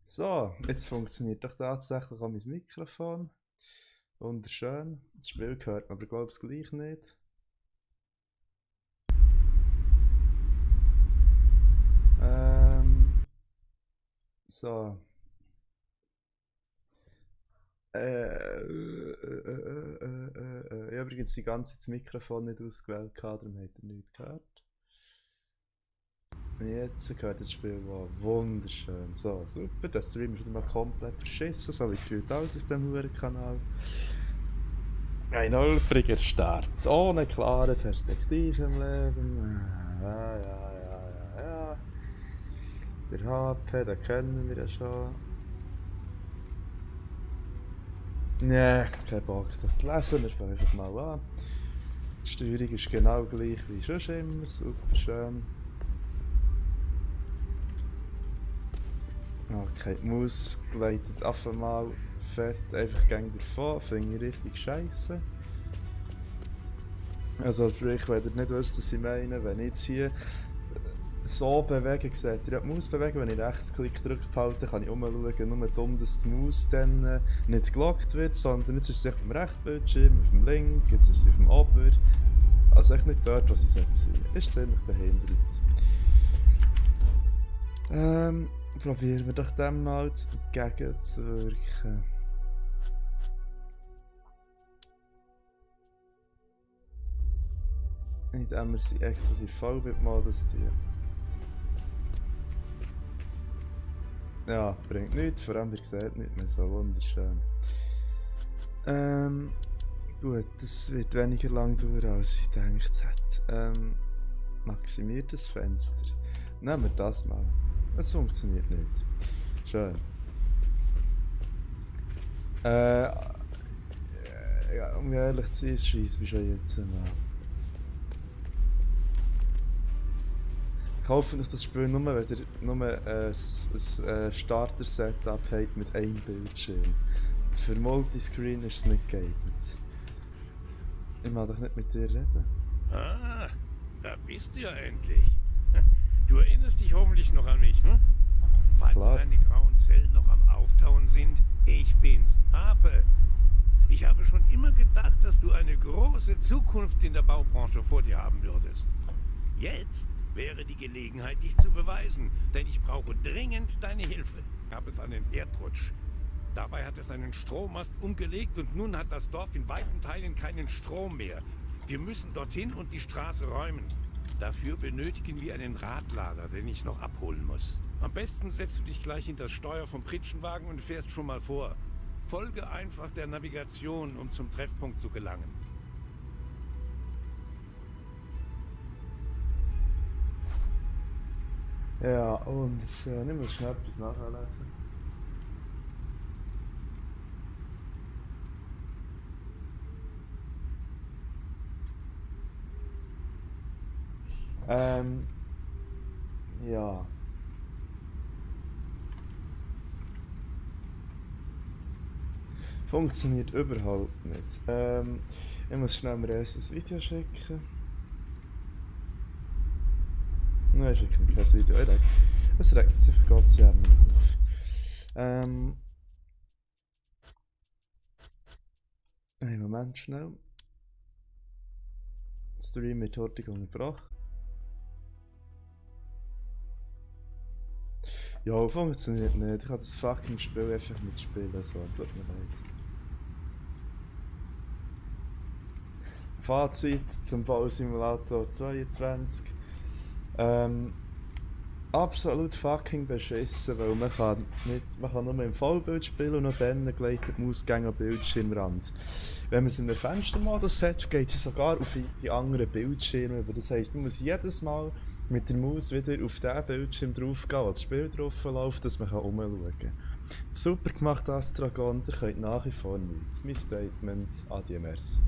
So, jetzt funktioniert doch tatsächlich auch mein Mikrofon. Wunderschön. Das Spiel gehört mir aber glaube ich gleich nicht. So. Ich habe übrigens die ganze Zeit das Mikrofon nicht ausgewählt, darum habt ihr nichts gehört. Jetzt gehört das Spiel wow, wunderschön. So, super. Der Stream ist wieder mal komplett verschissen, so wie gefühlt alles auf diesem Hurenkanal. Ein holpriger Start, ohne klare Perspektive im Leben. Ja. Der HP, den kennen wir ja schon. Nee, kein Bock, das zu lesen. Wir fangen einfach mal an. Die Steuerung ist genau gleich wie schon immer, super schön. Okay, die Maus gleitet einfach mal fett einfach gegen davon, finde ich richtig scheisse. Also für euch, wenn ihr nicht wisst, was ich meine, wenn ich jetzt hier so bewege, seht ihr ja die Maus bewegen, wenn ich Rechtsklick drücke, behalte, kann ich umschauen, nur dumm, dass die Maus dann nicht gelockt wird, sondern jetzt ist sie auf dem rechten Bildschirm, auf dem linken, jetzt ist sie auf dem Ober. Also echt nicht dort, wo sie sein sollte. Ist ziemlich behindert. Probieren wir doch dem mal entgegenzuwirken. Indem wir sie exklusiv Vollbildmodus tun. Ja, bringt nichts, vor allem ihr seht nicht mehr so wunderschön. Gut, das wird weniger lang dauern, als ich gedacht hätte. Maximiert das Fenster. Nehmen wir das mal. Es funktioniert nicht. Schön. Ja, um ehrlich zu sein, scheiße mich schon jetzt mal. Ich hoffe nicht, das Spiel nur, wenn ihr nur ein Starter-Setup habt mit einem Bildschirm. Für Multiscreen ist es nicht geeignet. Ich mag doch nicht mit dir reden. Ah, da bist du ja endlich. Du erinnerst dich hoffentlich noch an mich, hm? Falls Klar. deine grauen Zellen noch am Auftauen sind, ich bin's, Harpe. Ich habe schon immer gedacht, dass du eine große Zukunft in der Baubranche vor dir haben würdest. Jetzt wäre die Gelegenheit, dich zu beweisen, denn ich brauche dringend deine Hilfe. Gab es einen Erdrutsch. Dabei hat es einen Strommast umgelegt und nun hat das Dorf in weiten Teilen keinen Strom mehr. Wir müssen dorthin und die Straße räumen. Dafür benötigen wir einen Radlader, den ich noch abholen muss. Am besten setzt du dich gleich hinter das Steuer vom Pritschenwagen und fährst schon mal vor. Folge einfach der Navigation, um zum Treffpunkt zu gelangen. Ja, und ich muss schnell etwas nachlesen. Ja. Funktioniert überhaupt nicht. Ich muss schnell mir erst ein Video schicken. Nein, ich schicke mir kein Video. Es regt jetzt einfach ganz jämmerlich auf. Einen Moment schnell. Der Stream wird heute unterbrochen. Ja, funktioniert nicht. Ich kann das fucking Spiel einfach nicht spielen. So, tut mir leid. Fazit zum Bausimulator 22. Absolut fucking beschissen, weil man kann nur im Vollbild spielen und noch dann gleitet die Maus gegen den Bildschirmrand. Wenn man es in einem Fenstermodus hat, geht sie sogar auf die anderen Bildschirme über. Das heisst, man muss jedes Mal mit der Maus wieder auf den Bildschirm drauf gehen, wo das Spiel drauf läuft, dass man umschauen kann. Super gemacht, Astragon, ihr könnt nach wie vor nichts. Mein Statement, adieu merci.